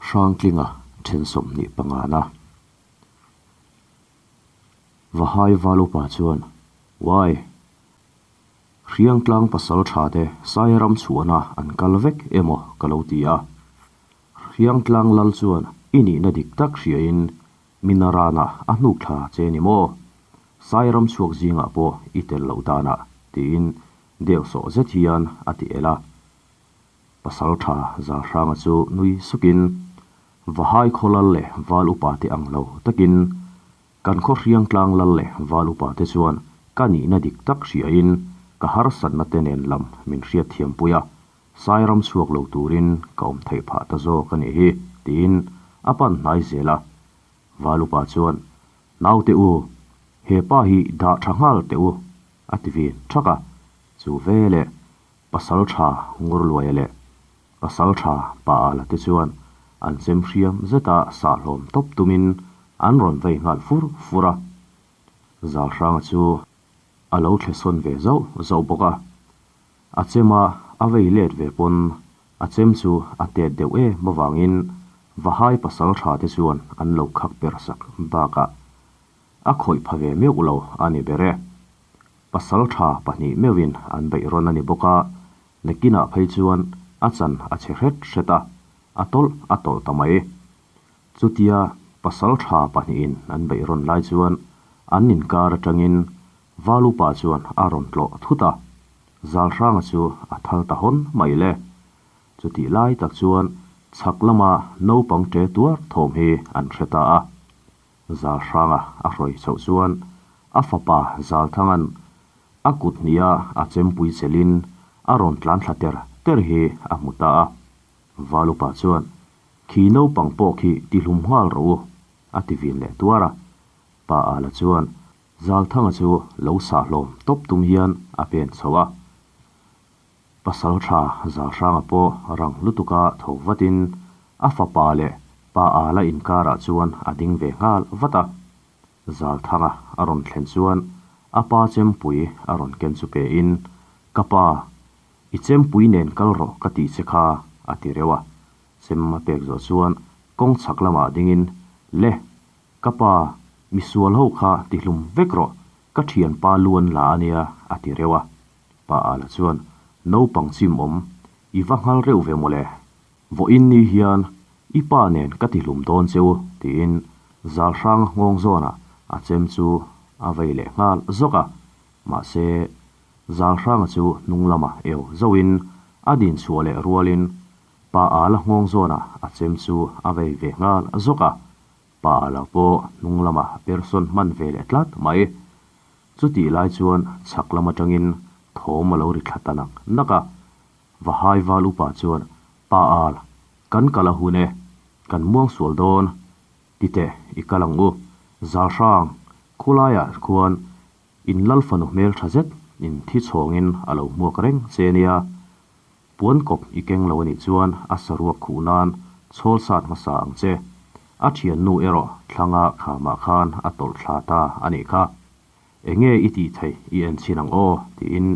Hrangtlinga then 25 na. Vahai Valupa chuan, Uai! Hriangtlang pasal tha te Sairam chhuahna an kal vek emaw ka lo ti a. Hriangtlang lal chuan i nihna dik tak hriain Minarana a hnuk thla che ni maw? Sairam chhuak zingah pawh i tel loh danah tiin deuh sawh zet hian a ti el a. Pasaltha Zalhranga chu nui sukin, Vahai khaw lal leh val upa te ang lo takin kan khaw hriangtlang lal leh val upa te chuan ka nihna dik tak hriain ka harsatna te nen lam min hriatthiampui a, Sairam chhuak lo turin ka awm theih phah ta zawk a nih hi, tiin a pan hnai zel a. Val upa chuan, Naute u, he pa hi dah tha nghal teh u, a ti vin thak a. Chu veleh Pasal tha Ngurluaia leh Pasal tha Paala te chuan an chem hriam zeta sahhlawm tawp tumin an rawn vei nghal fur fur a. Zalhranga chu a lo thle sawn ve zauh zauh bawk a. A chema a vei let ve pawn a chem chu a tet deuh em avangin Vahai pasal tha te chuan an lo khak per sak bakah a khawih pha ve meuh lo a ni ber e. Pasal tha pahnih meuhin an beih rawn a ni bawk a, nakinah phei chuan a chan a chhe hret hret a, a tawlh a tawlh ta mai. Chutia pasal tha pahnihin an beih rawn lai chuan an inkar atangin Valupa chuan a rawn tlawh thut a, Zalhranga chu a thal ta hawn mai le. Chutih lai tak chuan chhak lama naupang ṭe tuar thawm hi an hre ta a. Zalhranga a hrawi chhoh chuan a fapa Zalthanga'n a kut hniha a chempui chelin a rawn tlan thla ter ter hi a hmu ta a. Valupa chuan, Khi naupang pawh khi tihlum nghal rawh u, a ti vin leh tuar a. Pa Ala chuan Zalthanga chu lo sahhlawm tawp tum hian a pen chho a. Pasal tha Zalhranga pawh rang lutuka tho vatin a fapa leh pa Ala inkarah chuan a ding ve nghal vat a. Zalthanga a rawn thlen chuan a pa chempui a rawn ken chu pein, Ka pa, i chempui nen kal rawh ka tih che kha, a ti reuh a. Chem a pek zawh chuan kawng chhak lamah dingin, Le, Ka pa, misual ho kha tihlum vek rawh, ka thianpa lu an la a nia, a ti reuh a. Pa Ala chuan, Naupang chim awm, i va nghal reuh ve mawle. Vawiin ni hian i pa nen ka tihlum dawn che u, tiin Zalhranga nghawng zawnah a chem chu a vei leh nghal zawk a. Mahse, Zalhranga chu hnung lamah eu zauhin a din chhuah leh rualin Pa Ala nghawng zawnah a chem chu a vei ve nghal zawk a. Pa lo pawh hnung lamah person hman ve leh tlat mai. Chutih lai chuan chhak lam atangin thawm a lo ri thla ta nak nak a. Vahai val upa chuan, Pa al, kan kal a hun e, kan muang sual dawn. Titeh, i kal ang u. Zalhrang, khulaiah khuan in lal fanu hmel tha zet in thi chhawngin a lo hmuak reng che nia. Puan kawp i keng lo a nih chuan a saruak khuh nan chhawl sat hmasa ang che. A thiannu erawh thlanga khamah khan a tawlh thla ta a nih kha. Enge i tih theih i en chhin ang aw tiin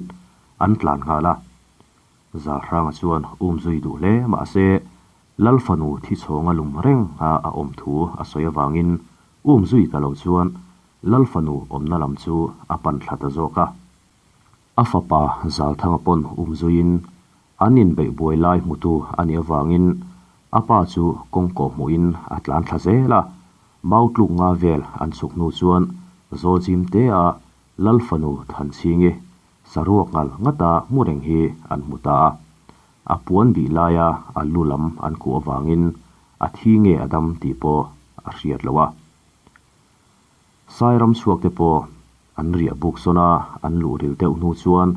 an tlan nghal a. Zalhranga chuan um zui duh hle mahse Lal fanu thi chhawnga lum reng a a awm thu a sawi avangin um zui ta lo chuan Lal fanu awmna lam chu a pan thla ta zawk a. A fapa Zalthanga pawn umzuiin an inbeih buai lai hmutu a nih avangin a pa chu kawngkawh hmuhin a tlan thla zel a, mau tluk nga vel an chhuk hnu chuan Zawlzim tea Lal fanu Thanchhingi saruak ngal ngata hmu reng hi an hmu ta a. A puan bih laia a lu lam an kuh avangin a thi nge a dam tih pawh a hriat loh a. Sairam chhuak te pawh an riah buk sawn a, an luh ril deuh hnu chuan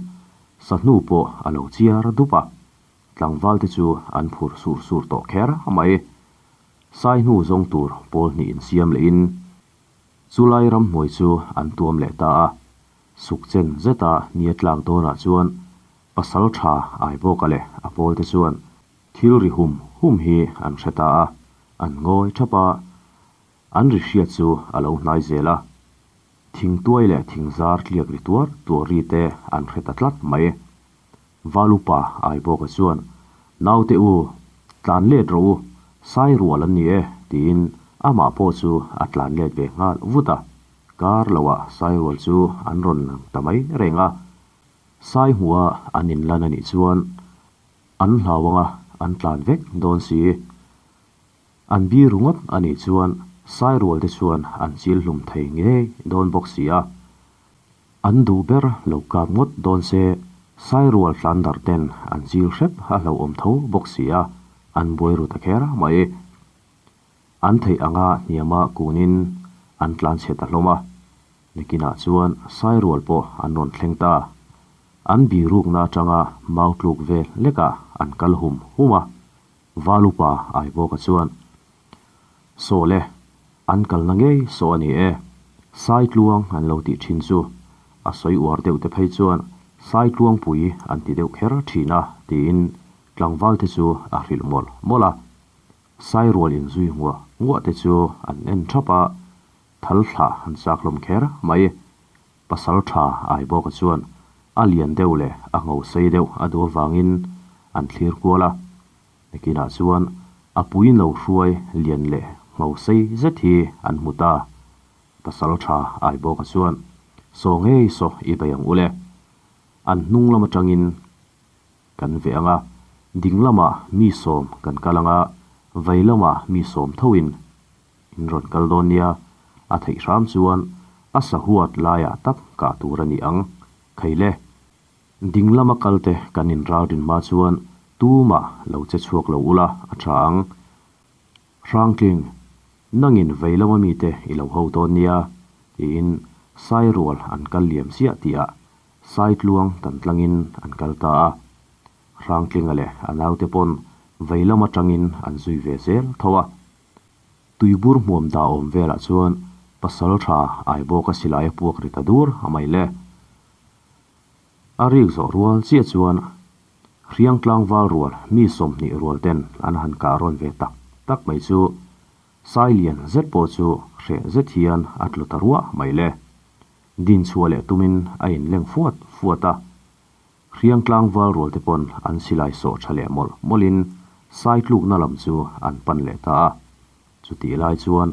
sahnu pawh a lo chiar dup a, tlangval te chu an phur sur sur tawh kher mai. Sai hnu zawng tur pawl hnih insiam lehin chulai ramhnuai chu an tuam leh ta a, suk chen zeta nia tlak dawnah chuan pasal tha Aibawka leh a pawl te chuan thil ri hum hum hi an hre ta a, an ngawi thap a. An ri hriat chu a lo hnai zel a, thingtuai leh thingzar tliak ri tuar tuar ri te an hre ta tlat mai. Valupa Aibawka chuan, Naute u, tlan let rawh u, Sai rual an ni e, tiin amah pawh chu a tlan let ve nghal vut a. Kar loah sai rual chu an rawn lang ta mai reng a. Sai hmuha an inlan a nih chuan an hlau anga an tlan vek dawn si. An biru ngawt a nih chuan sai rual te chuan an chil hlum thei ngei dawn bawk si a. An duh ber lo kap ngawt dawn se, Sairual tlan darh ten an chil hrep a hlauhawm tho bawk si a, an buai ru ta kher mai. An theih anga hniama kunin an tlan chhe ta hlawm a, nikinah chuan Sairual pawh an rawn thleng ta. An birukna atanga mau tluk vel lekah an kal hum hum a, Valupa Aibawka chuan, Saw le, an kalna ngei saw a ni e. Saitluang an lo tih thin chu a sawi uar deuh te phei chuan Saitluangpui an ti deuh kher thin a tiin tlangval te chu a hrilh mawlh mawlh a. Sairual inzui nguah nguah te chu an en thap a, thal thlah an chak hlawm kher mai. Pasal tha Aibawka chuan a lian deuh leh a ngho sei deuh a duh avangin an thlir kual a. Nakinah chuan a pui no hruai lian leh ngho sei zet hi an hmu ta. Pasal tha Aibawka chuan, Saw ngei saw i bei ang u le. An hnung lam atangin kan veh ang a, ding lamah mi sawm kan kal ang a, vei lamah mi sawm thoin in rawn kal dawn nia, a theih hram chuan a sahuat laiah tak kah tur a ni ang. Khaile. Ding lama kalte kan inralrin hma chuan tumah lo che chhuak lo ula a tha ang. Hrangtling, nangin vei lama mite i lo ho dawn nia, tiin Sairual an kal liam chiah tihah Saitluang tan tlangin an kal ta a. Hrangtlinga leh a naute pawn vei lam atangin an zui ve zel tho a. Tuibur hmuam dah awm velah chuan pasal tha Aibawka silai a puak ri ta dur a mai le. A rik zawh rual chiah chuan hriang tlangval rual mi 20 rual ten an han kah rawn ve tak tak mai chu Sailian zet pawh chu hreh zet hian a tlu ta ruah mai le. Din chhuah leh tumin a inleng fuat fuat a. Hriang tlangval rual te pawn an silai sawh tha leh mawlh mawlhin Saitlukna lam chu an pan leh ta a. Chutih lai chuan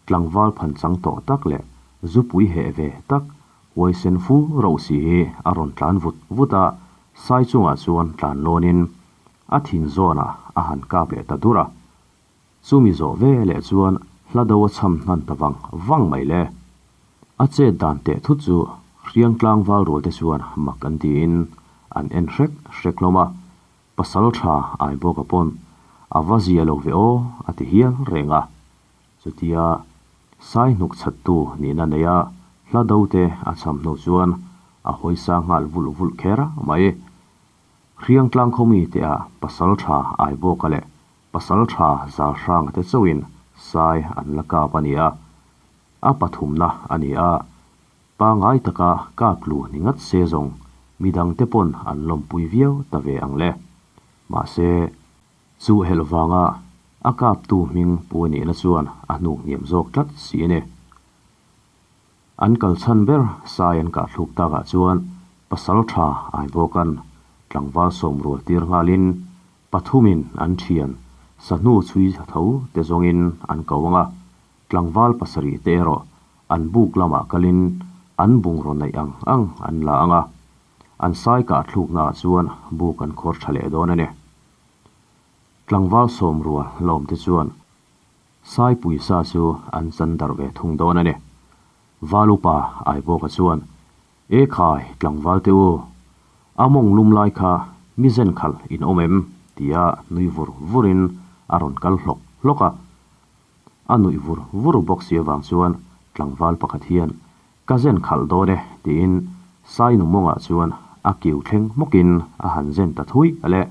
tlangval phanchang tawh tak leh zupui heh ve tak huaisen fu roh si hi a rawn tlan vut vut a, Sai chungah chuan tlan lawnin a thin zawnah a han kap leh ta dur a. Chumi zawh ve leh chuan hla do a cham hnan ta vang vang mai le. A chet dan teh thut chu hriang tlangval rual te chuan mak an tiin an en hrek hrek hlawm a, pasal tha Aibawka pawn a va zia lo ve aw a ti hial reng a. Chutia sai hnuk chhattu nihna neia hla do te a cham hnu chuan a hawisa nghal vulh vulh kher mai. Hriang tlang khawmi te ah pasal tha Aibawka leh Pasal tha Zalhranga te chauhin sai an la kap a ni a, a pathumna a ni a, pangai taka kap tlu ni ngat se zawng midang te pawn an lawmpui viau ta ve ang le. Mahse, chu helh vanga a kaptu hming pu nihna chuan a hnuk hniam zawk tlat si a ni. An kal chhan ber sai an kah thluk takah chuan pasal tha Aibawka'n tlangval sawm rual tir nghalin Pathumin an thian, sahnu chhui tho te zawngin an ko ang a, tlangval pasarih te erawh an buk lamah kalin an bungraw neih ang ang an la ang a, an sai kah thluknaah chuan buk an khawr tha leh dawn a ni. Tlangval sawm rual lawm te chuan sai puisa chu an chan darh ve thung dawn a ni. Val upa Aibawka chuan E khai, tlangval te u, a mawng lum lai kha mi zen khalh in awm em? tia nui vur vurin a rawn kal hlawk hlawk a. A nuih vur vur bawk si avang chuan tlangval pakhat hian, Ka zen khalh dawn e, tiin Sainu mawngah chuan a kiu thleng hmawkin a han zen ta thui a le.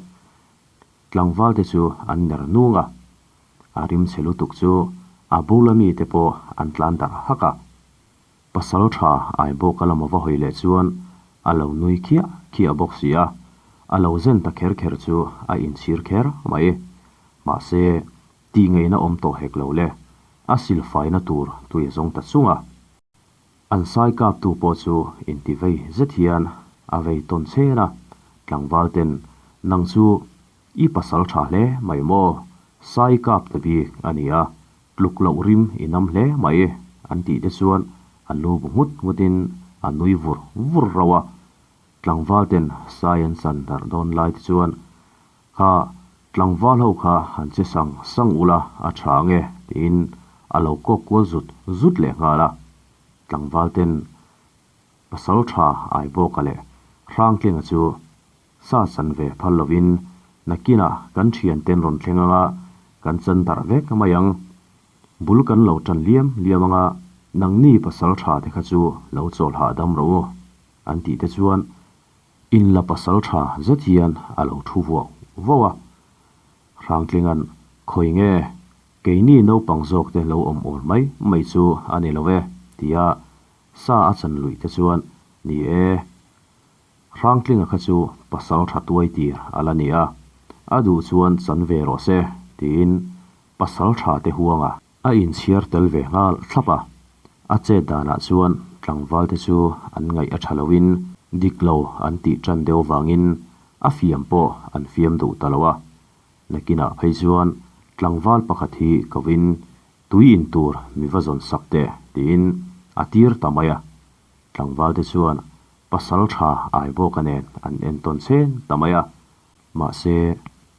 Tlangval te chu an ner nung a, a rim chhe lutuk chu a bula mite pawh an tlan darh hak a. Pasal tha Aibawka lama va hawi leh chuan a lo nui khiah khiah bawk si a, a lo zen ta kher kher chu a inchhir kher mai. Mahse, tih ngeina awm tawh hek lo le, a silfaina tur tui a zawng ta chung a. An sai kaptu pawh chu inti vei zet hian a vei tawn chen a, tlangval ten, Nang chu i pasal tha hle mai maw? Sai kap ta bik a ni a, tluk loh rim i nam hle mai an tih te chuan a lu bu nghut nghutin a nui vur vur rauh a. Tlangval ten sai an san darh dawn lai te chuan Kha tlangval ho kha han che sang sang ula a tha ange tiin a lo kawk kual zut zut leh nghal a. Tlangval ten pasal tha Aibawka leh Hrangtlinga chu sa chan ve phal lovin nakinah kan thian ten rawn thleng anga kan chan darh vek mai ang. Bul kan lo tan liam liam anga nangni pasal tha te kha chu lo chawl hahdam rawh u an tih te chuan In la pasal tha zet hian a lo thu vuau vau a. Hrangtlinga'n, Khawi nge, keini naupang zawk te lo awm awl mai mai chu a ni lo e, tia sa a chan luih te chuan, Ni e, Hrangtlinga kha chu pasal tha tuai tir a la ni a, a duh chuan chan ve rawh se, tiin pasal tha te huanga A inchhiar tel ve nghal thlap a, a chet danah chuan tlangvalte chu an ngaih a tha loin dik lo an tih tan deuh vangin a fiam pawh an fiam duh ta lo a. Nakinah phei chuan tlangval pakhat hi kovin tui in tur mi va zawn sak teh tiin a tir ta mai a. Tlangvalte chuan pasal tha Aibawka nen an entawn chen ta mai a. Mahse,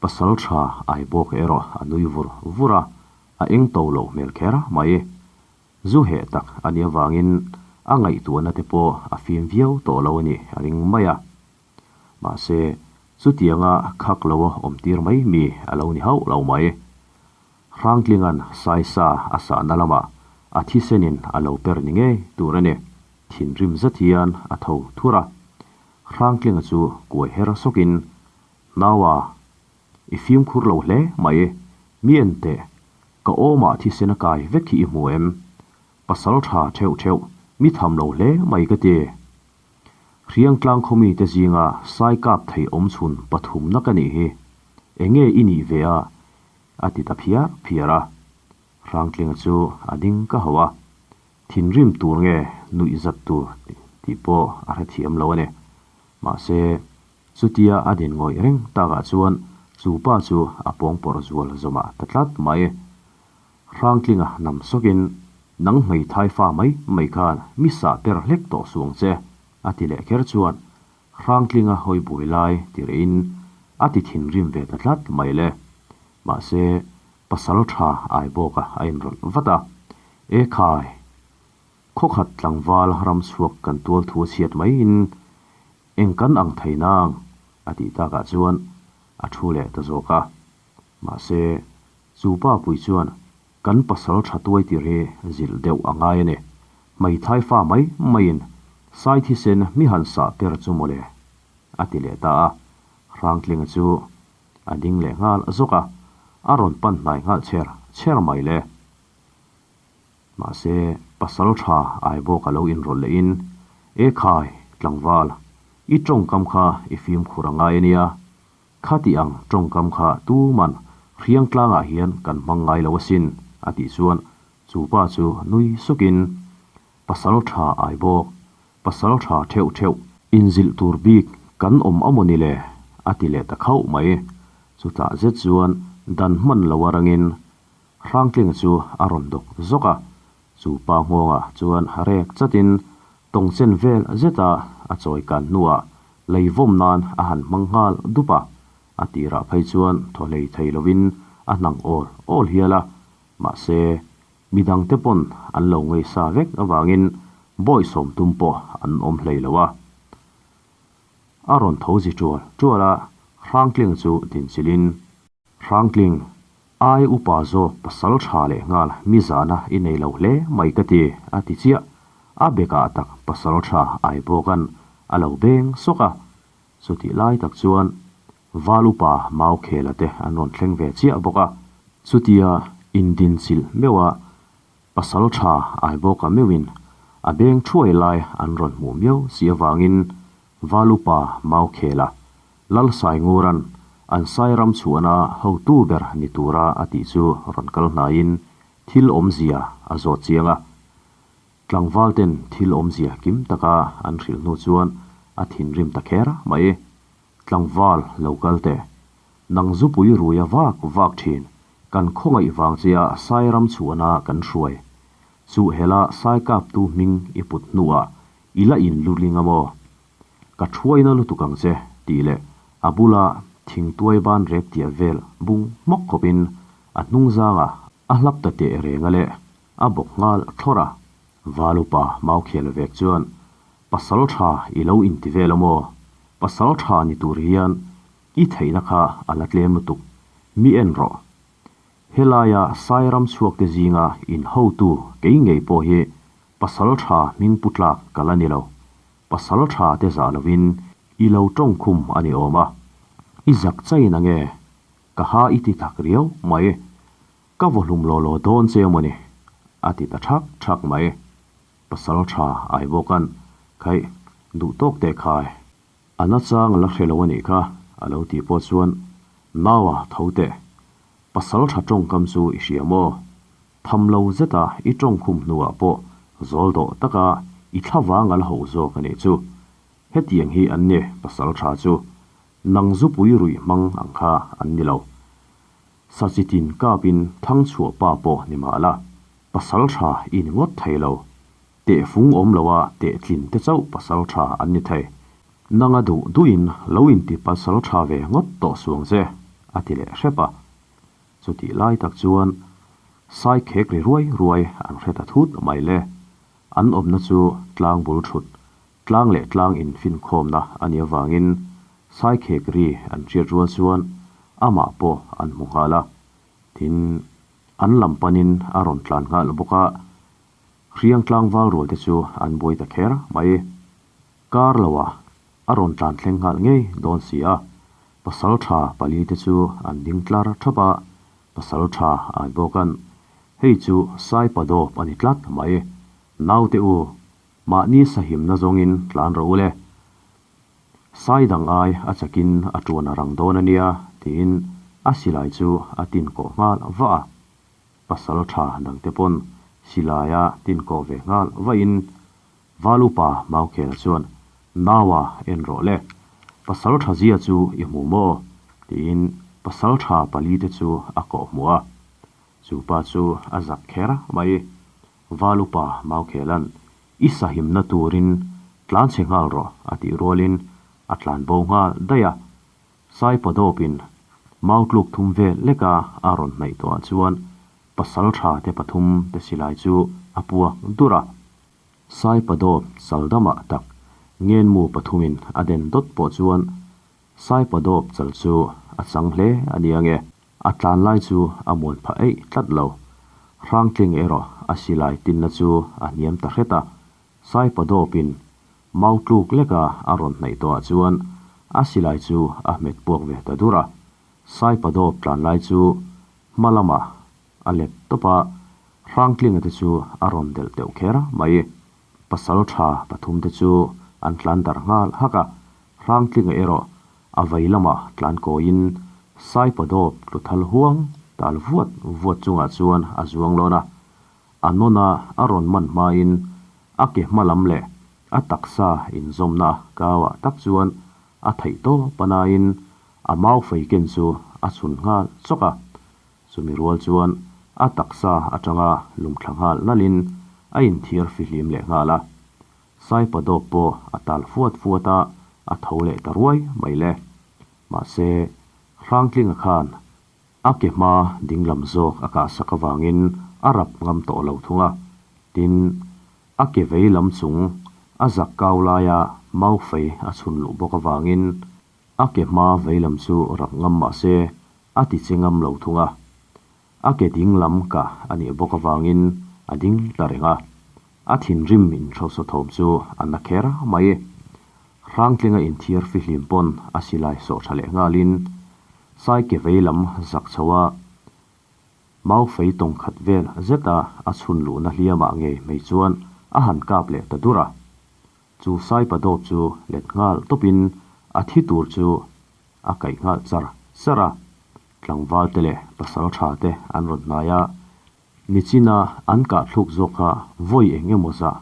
pasal tha Aibawka erawh a nui vur vur a, a eng to loh hmel kher mai. Zu heh tak a nih avangin a ngaihtuahna te pawh a fim viau tawh lo a nih a ring mai a. Mahse, chutianga khak lo a awm tir mai mi a lo ni hauh lo mai. Hrangtlinga'n saisa a sahna lamah a thisenin a lo per ni ngei tur a ni. Thinrim zet hian a tho thur a. Hrangtlinga chu kuai her sawkin, Naua, I fimkhur lo hle mai, mi en teh, ka awmah thisen a kai vek hi i hmu em? Pasal tha theuh theuh, mi tham lo hle mai ka ti. Hriangtlang khawmi te zinga sai kap thei awm chhun pathumna ka nih hi, enge i nih ve a? a ti ta phiar phiar a. Hrangtlinga chu a ding ka hauh a, thinrim tur nge nuih zat tur tih pawh a hrethiam lo a ni. Mahse, Chutia a din ngawih reng takah chuan chu pa chu a pawngpawrh zual zawmah ta tlat mai. Hrangtlinga nam sawkin, Nang hmeithai fa mai mai khan mi sah per hlek tawh suh ang che, a ti leh kher chuan Hrangtlinga hawi buai lai ti rehin a ti thinrim ve ta tlat mai le. Mahse, pasal tha ai bawka a inrawlh vat a, E khai! Khawkhat tlangval ram chhuak kan tual thu a chhiat maiin Eng kan ang thei nang? a tih takah chuan a thu leh ta zawk a. Mahse, chu pa pui chuan kan pasal tha tuai tir hi zilh deuh a ngai a ni. Hmeithai fa mai maiin sai thisen mi han sah per chu mawle, a ti leh ta a. Hrangtlinga chu a ding leh nghal zawk a, a rawn pan hnai nghal chher chher mai le. Mahse, pasal tha ai bawk a lo inrawlh lehin, E khai, tlangval, i tawngkam kha i fimkhur a ngai a nia. Khati ang tawngkam kha tuman hriang tlangah hian kan hmang ngai lo asin, a tih chuan chu pa chu nui sukin, Pasal tha ai bawk, pasal tha theuh theuh, inzilh tur bik kan awm a maw ni le? a ti leh ta khauh mai. Chutah zet chuan dan hman lo a rangin Hrangtlinga chu a rawn dawk zawk a, chu pa nghawngah chuan rek chatin tawngchen vel zeta a chawi kan hnuah lei vawm nan a han hmang nghal dup a, a tirah phei chuan thaw hlei thei lovin a hnang awl awl hial a, mahse midangte pawn an lo ngaihsa vek avangin bawisawm tum pawh an awm hlei lo a. A rawn tho zi tual tual a, Hrangtlinga chu dinchilhin. Hrangtling, ai upa zawk pasal tha leh nghal mi zahna i nei lo hle mai ka ti, a ti chiah. A bekah tak pasal tha ai bawka'n a lo beng sawk a. Chutih lai tak chuan Val upa Mau Khela te an rawn thleng ve chiah bawk a. Chutia indinchilh meuha pasal tha ai bawka meuhin a beng thuai lai an rawn hmuh miau si avangin Val upa Mau Khela Lalsainguran an Sairam chhuahna hotu ber ni tura a tih chu rawn kal hnaiin thil awmzia a zawt chiang a. Tlangvalten thil awmzia kim taka an hrilh hnu chuan a thinrim ta kher mai. Tlangval lo kal teh. Nang zupui ruia vak vak thin. Kan khawngaih vang che a Sairam chhuahna kan hruai. Chu hela Sai kaptu hming i put hnuah i la in luling a maw? Ka thuaina lutuk ang che, tih leh a bula thingtuai ban rek tiah vel bung hmawk khawpin a hnungzangah a hlap ta teh reng a leh a bawk nghal thlawrh a. Valupa Maukhel vek chuan, Pasal tha i lo inti vel a maw? Pasal tha ni tur hian i theihna kha a la tlem lutuk, mi en rawh. Helaia Sairam chhuakte zinga inhotu kei ngei pawh hi pasal tha hming pu tlak ka la ni lo. Pasal tha te zah lovin i lo tawng khum a ni awm a. I zak chain ange, ka ha i ti tak riau mai. Ka vaw hlum law law dawn che mawni, a ti ta thak thak mai. Pasal tha ai bawk an khaih duh tawk teh khai. A nachang la hre lo a nih kha, a lo tih pawh chuan Naua tho teh. Pasal tha tawngkam chu i hria maw? Tham lo zeta i tawngkhum hnuah pawh zawl dawh taka i thlavang a la hauh zawk a nih chu. Hetiang hi an ni pasal tha chu. Nang zupui ruih hmang ang kha an ni lo. Sachitin kapin thangchhuah pa pawh ni mah la, pasal tha i ni ngawt thei lo. Tehfung awm loa tehtlin te chauh pasal tha an ni thei. Nanga duh duhin lo inti pasal tha ve ngawt tawh suang che, a ti leh hrep a. Chutih lai tak chuan sai khek ri ruai ruai an hre ta thut mai le. An awmna chu tlang bul thut, tlang leh tlang infinkhawmna a nih avangin sai khek ri an hriat rual chuan amah pawh an hmu nghal a. Tin, an lam panin a rawn tlan nghal bawk a. Hriang tlangval rual te chu an buai ta kher mai. Kar loah a rawn tlan thleng nghal ngei dawn si a, pasal tha pali te chu an ding tlar thap a, pasal tha ai bawk an hei chu Saipa dawp a ni tlat mai. Naute u, mahni sahimna zawngin tlan rawh u le. Sai dang ai a chakin a tuan a rang dawn a nia tiin a silai chu a tin kawh nghal vah a. Pasal tha dangte pawn silaia tin kawh ve nghal vahin Valupa Maukhela chuan, Naua en rawh le, pasal tha zia chu i hmu maw? tiin pasal tha palite chu a kawh hmuh a. Chu pa chu a zak kher mai. Valupa Maukhela'n, I sahimna turin tlan chhe nghal rawh a tih rualin a tlan bo nghal daih a. Saipadawpin mau tluk thum vel leka a rawn hnaih tawhah chuan pasal tha te pathum te silai chu a puak dur a. Saipadawp chaldamah tak ngenmu pathumin a den dawt pawh chuan Saipadawp chal chu a chang hle a ni ange. A tlan lai chu a muan phah eih tlat lo. Hrangtling erawh a silai tinna chu a hniam ta hret a. Saipadawpin Mau tluk leka a rawn hnaih tawhah chuan a silai chu a hmet puak ve ta dur a. Saipadawp tlan lai chu hma lamah a let tawp a, Hrangtlinga te chu a rawn delh teuh kher mai. Pasal tha pathum te chu an tlan darh nghal hak a, Hrangtlinga erawh a vei lamah tlan kawiin Saipadawp tlu thal huang tal vuat vuat chungah chuan a zuang lawn a. A nawna a rawn man hmain a ke hma lam leh a taksa inzawmna kauah tak chuan a theih tawp a nain a mau fei ken chu a chhun nghal chawk a. Chumi rual chuan a taksa atanga lumthla nghal nalhin a inthiar fihlim leh nghal a. Saipadawp pawh a tal fuat fuat a, a tho leh ta ruai mai le. Mahse, Hrangtlinga khan A ke hma dinglam zawk a kahsak avangin a rap ngam tawh lo thung a, tin, a ke vei lam chung a zak kau laia mau fei a chhun luh bawk avangin a ke hma vei lam chu rap ngam mah se a ti che ngam lo thung a. A ke dinglam kah a nih bawk avangin a ding ta reng a. A thinrim inhrosa thawm chu a na kher mai. Hrangtlinga inthiar fihlim pawn a silai sawh tha leh nghalin Sai ke vei lam zak chho a, mau fei tawng khat vel zeta a chhun luhna hliamah ngei mai chuan a han kap leh ta dur a. Chu sai padawp chu let nghal tawpin a thi tur chu a kaih nghal char char a. Tlangval te leh pasal tha te an rawn hnai a, Nichina an kah thluk zawk kha vawi eng emaw zah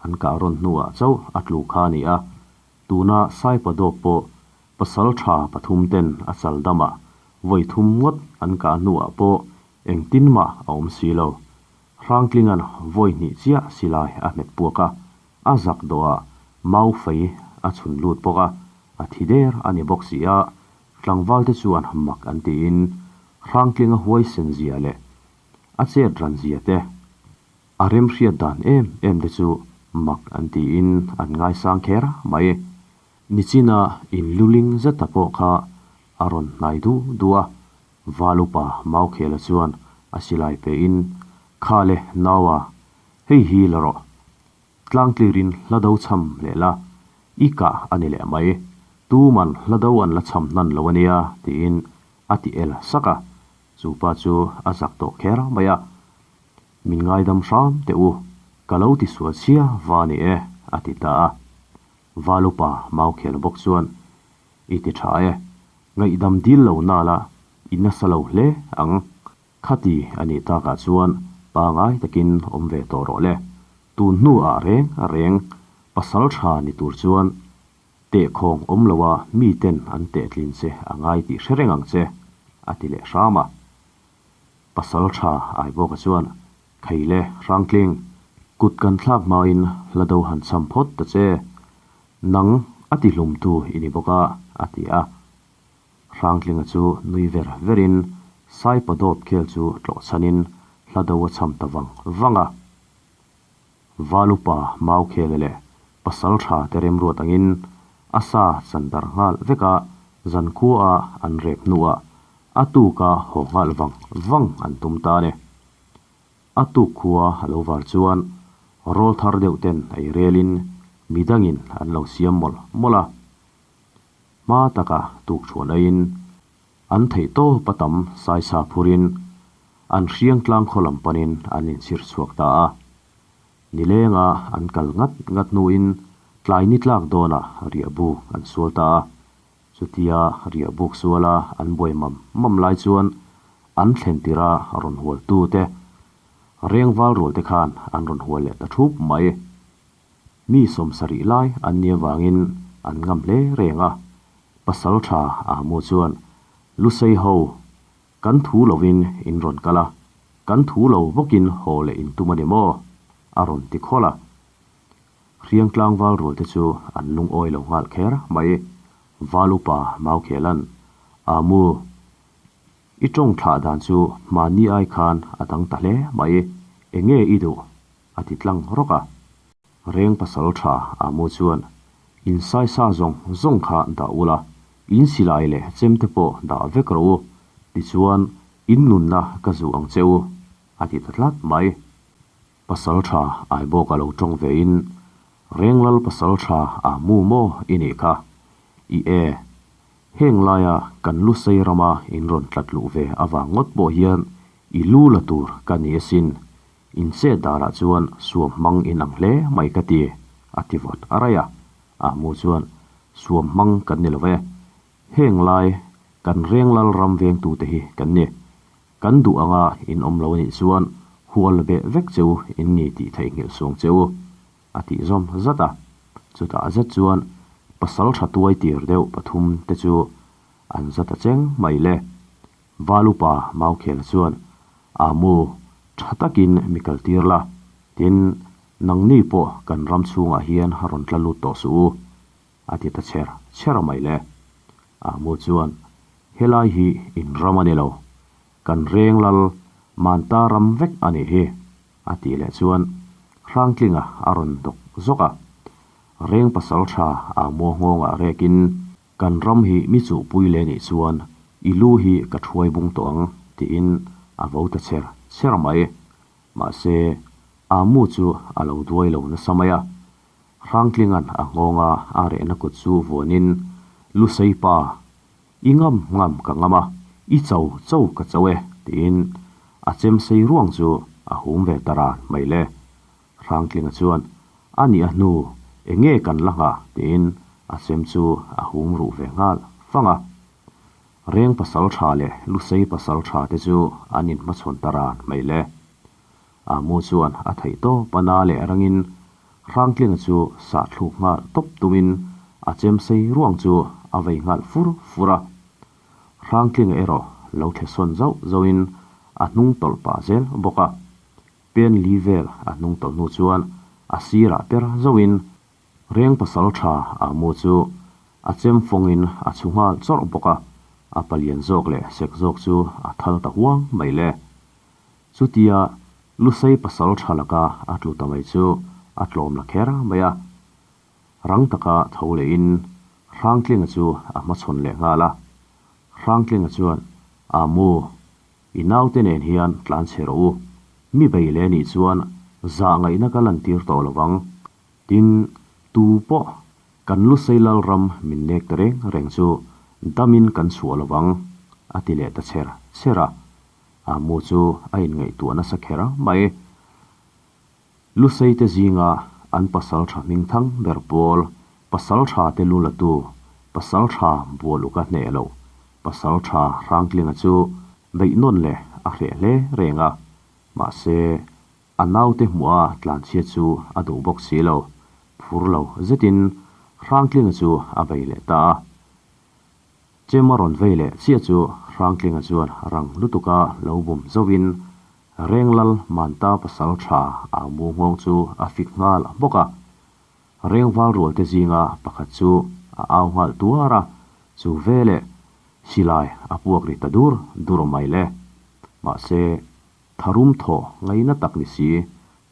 an kah rawn hnuah chauh a tlu kha a ni a, tuna Saipadawp pawh pasal tha pathum ten a chal damah vawi thum ngawt an kah hnuah pawh Engtin mah a awm si lo. Hrangtlinga'n vawi hnih chiah silai a hmet puak a, a zak dawhah mau fei a chhun lut bawk a, a thi der a ni bawk si a, tlangvalte chuan mak an tiin Hrangtlinga huaisen zia leh a chet ran zia te, a remhriat dan em em te chu mak an tiin an ngaisang kher mai. Nichina inluling zeta pawh kha a rawn hnai du du a, Valupa Maukhela chuan a silai pein, Kha le Naua, hei hi la rawh. Tlangtlirin hla do cham leh la, i kah a ni leh mai. Tuman hla do an la cham hnan lo a nia, tiin a ti el sak a. Chu pa chu a zak tawh kher mai a. Min ngaidam hram teh u, ka lo ti sual chhia va ni e, a ti ta a. Valupa Maukhela bawk chuan, I ti tha e, Ngaihdam dil lo nala i nasa lo hle ang. Khati a nih takah chuan pangai takin awm ve tawh rawh le. Tun hnu ah reng a reng pasal tha ni tur chuan tehkhawng awm loa miten an tehtlin che a ngai tih hre reng ang che, a ti leh hram a. Pasal tha Aibawka chuan, Kheile Hrangtling, kut kan thlak hmain hla do han cham phawt ta che. Nang a ti hlumtu i ni bawk a, a ti a. Hrangtlinga chu nui ver verin Saipa dawp khel chu tlawh chhanin hla do a cham ta vang vang a. Valupa Maukhela leh pasal tha te remruat angin a sa chan darh nghal vek a, zankhua a an rep hnuah a tuka haw nghal vang vang an tum ta a ni. A tuk khua a lo var chuan rawl thar deuh ten ei relin midangin an lo siam mawlh mawlh a. Hma taka tuk chhuan aiin an theih tawp a tam saisa phurin an hriang tlang khaw lam panin an inchhir chhuak ta a. Nilenga an kal ngat ngat hnuin tlai ni tlak dawnah riahbuk an sual ta a. Chutia riahbuk suala an buai mam mam lai chuan an thlen tirh a rawn hual tu te rengval rual te khan an rawn hual leh ta thup mai. Mi sawmsarih lai an nih avangin an ngam hle reng a, pasal tha Ahmu chuan Lusei ho kan thu lovin in rawn kal a, kan thu lo bawkin haw leh in tum a ni maw? a rawn ti khawlh a. Hriang tlangval rual te chu an lungawi lo nghal kher mai. Val upa Maukhelan, Amu, i tawng thlah dan chu hmanni ai khan a dang ta hle mai, enge i duh? a ti tlang rawk a. Reng pasal tha Amu chuan, In saisa zawng zawng kha dah ula, in silai leh chem te pawh dah vek rawh u, tichuan in nunna ka zuh ang che u, a ti ta tlat mai. Pasal tha ai bawk a lo tawng ve in, Renglal pasal tha a mu maw i nih kha? I e, heng laia kan Lusei rama in rawn tlat luh ve avang ngawt pawh hian i lu la tur ka ni asin, in chet darah chuan suam hmang in ang hle mai ka ti, a ti vawt a raih a. A mu chuan, Suam hmang kan ni lo ve, heng lai kan Renglal ram vengtute hi kan ni. Kan duh anga in awm lo anih chuan hual beh vek che u in ni tih theihnghilh suang che u, a tih zawm zat a. Chutah zet chuan pasal tha tuai tir deuh pathum te chu an za ta cheng mai le. Valupa Maukhela chuan, Amu, tha takin mi kal tir la, tin, nangni pawh kan ram chhungah hian rawn tla lut tawh suh u, A ti ta chher chher mai le. Ahmu chuan, Helai hi in ram a ni lo. Kan reng lal Manta ram vek a nih hi, a tih leh chuan Hrangtlinga a rawn dawk zawk a. Reng pasal tha Ahmu nghawngah rekin, Kan ram hi mi chuhpui leh nih chuan i lu hi ka thuai bung tawh ang, tiin a vo ta chher chher mai. Mahse, Ahmu chu a lo duai lo nasa mai a. Hrangtlinga'n a nghawnga a rehna kut chu vuanin, Lusei pa, i ngam ngam ka ngam a, i cho cho ka cho e, tiin a chem sei ruang chu a hum ve ta ran mai le. Hrangtlinga chuan, A nih a hnu, enge kan la nghah? tiin a chem chu a hum ruh ve nghal fang a. Reng pasal tha leh Lusei pasal tha te chu an inhmachhawn ta ran mai le. A mu chuan a theih tawp a na leh rangin Hrangtlinga chu sah thluk nghal tawp tumin a chem sei ruang chu a vei nghal fur fur a. Hrangtlinga erawh lo thle sawn zauh zauhin a hnung tawlh pah zel bawk a. Pen li vel a hnung tawlh hnu chuan a sirah per zauhin Reng pasal tha a mu chu a chem fawngin a chhu nghal chawrh bawk a, a palian zawk leh sek zawk chu a thal ta huang mai le. Chutia Lusei pasal tha laka a tlu ta mai chu a tlawm la kher mai a. Rang taka tho lehin Hrangtlinga chu a hmachhawn leh nghal a. Hrangtlinga chuan, A mu, i naute nen hian tlan chhe rawh u. Mi bei leh nih chuan zah ngaihna ka lantir tawh lo vang. Tin, tu pawh kan Lusei Lalram min nek ta reng reng chu damin kan chhuah lo vang, a ti leh ta chher chher a. A mu chu a inngaihtuah nasa kher mai. Lusei te zinga an pasaltha hmingthang ber pawl, pasaltha te lu latu, pasaltha bual uka hneh loh, pasaltha Hrangtlinga chu beihnawn leh a hreh hle reng a. Mahse, a naute hmuh a tlanchhia chu a duh bawk si lo, phur lo zetin Hrangtlinga chu a bei leh ta a. Chem a rawn vei leh chiah chu Hrangtlinga chuan rang lutuka lo bum zauhin Renglal Manta pasal tha au mu nghawng chu a fik nghal bawk a. Rengval rualte zinga pakhat chu a au nghal tuar a, chu veleh silai a puak ri ta dur dur mai le. Mahse, tharum thawh ngaina tak ni si,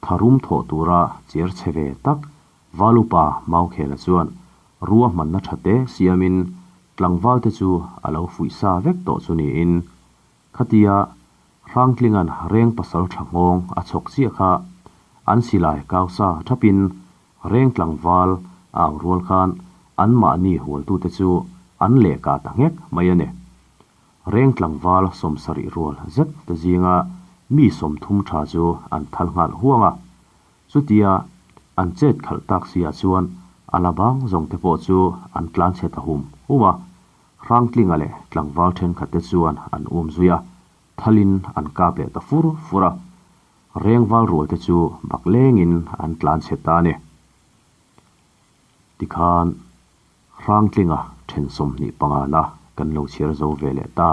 tharum thawh tura cher chhe ve tak Valupa Maukhela chuan ruahmanna tha te siamin tlangvalte chu a lo fuih sa vek tawh chu niin, khatia Hrangtlinga'n reng pasal tha nghawng a chhawk chiah kha an silai kau sa thapin reng tlangval a au rual khan anmahni hualtute chu an lehkah ta nghek mai a ni. Reng tlangval 70 rual zet te zinga mi 30 tha chu an thal nghal huang a. Chutia an chet khalh tak siah chuan a la bang zawng te pawh chu an tlan chhe ta hum hum a. Hrangtlinga leh tlangval thenkhat te chuan an um zui a, thalin an kap leh ta fur fur a. Rengval rual te chu bak lengin an tlan chhe ta a ni. Tikhan Hrangtlinga then 25 na kan lo chhiar zo ve leh ta